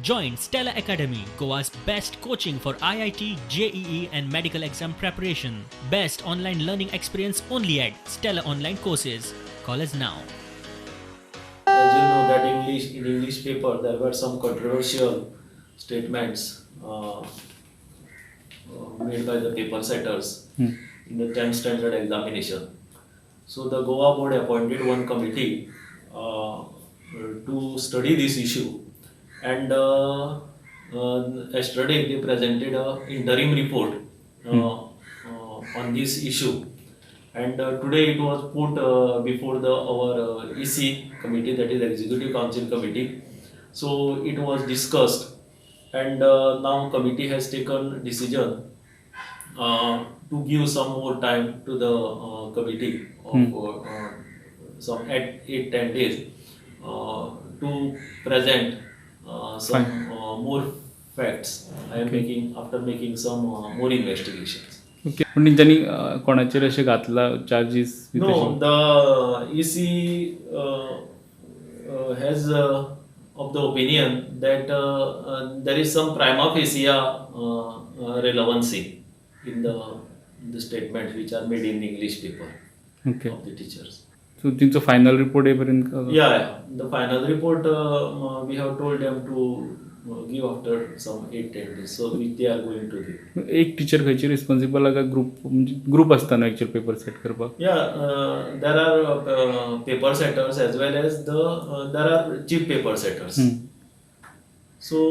Join Stella Academy, Goa's best coaching for IIT, JEE, and medical exam preparation. Best online learning experience only at Stella Online Courses. Call us now. As you know that English in English paper there were some controversial statements made by the paper setters in the 10th standard examination. So the Goa board appointed one committee to study this issue, and yesterday they presented a interim report on this issue, and today it was put before the our EC committee, that is Executive Council committee. So it was discussed, and now committee has taken decision to give some more time to the committee of some 8-10 days to present some more facts. I am making after making some more investigations. Okay, पूण तेंच्यांनी कोणाचेर अशें घातला charges? No, the EC has of the opinion that there is some prima facie relevancy in the statements which are made in the English paper of the teachers. So तेंचो final report येपर्यंत Yeah. The final report we have told them to give after some 8-10 days, so which they are going to give. एक teacher खंयची responsible आहा काय group, म्हणजे group आसता न्हू actual paper set करपाक? Yeah, there are paper setters as well as there are chief paper setters. So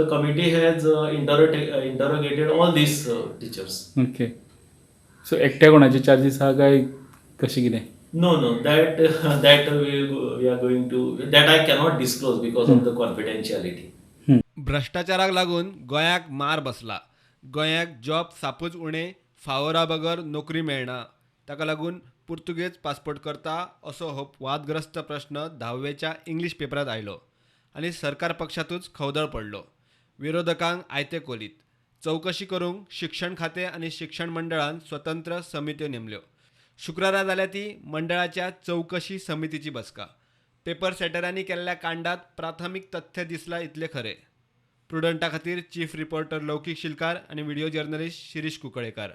the committee has interrogated all these teachers. Okay, so एकट्या कोणाचे चार्जीस आहा काय कशें कितें? No, that that we are going to that I cannot disclose because of the confidentiality. भ्रश्टाचाराक लागून गोंयाक मार बसला. गोंयाक जॉब सापूच उणें, फावोरा बगर नोकरी मेळना. ताका लागून पुर्तुगेज पासपोर्ट करता असो हो वादग्रस्त प्रश्न धावेच्या इंग्लीश पेपरांत आयलो आनी सरकार पक्षांतूच खवदळ पडलो. विरोधकांक आयते कोलीत. चवकशी करूंक शिक्षण खातें आनी शिक्षण मंडळान स्वतंत्र समित्यो नेमल्यो. शुक्रारा जाल्या ती मंडळाच्या चवकशी समितीची बसका. पेपर सेटरांनी केल्ल्या कांडात प्राथमीक तथ्य दिसला इतलें खरें. प्रुडंटा खातीर चीफ रिपोर्टर लौकीक शिलकार आनी व्हिडिओ जर्नलिस्ट शिरीष कुंकळेकार.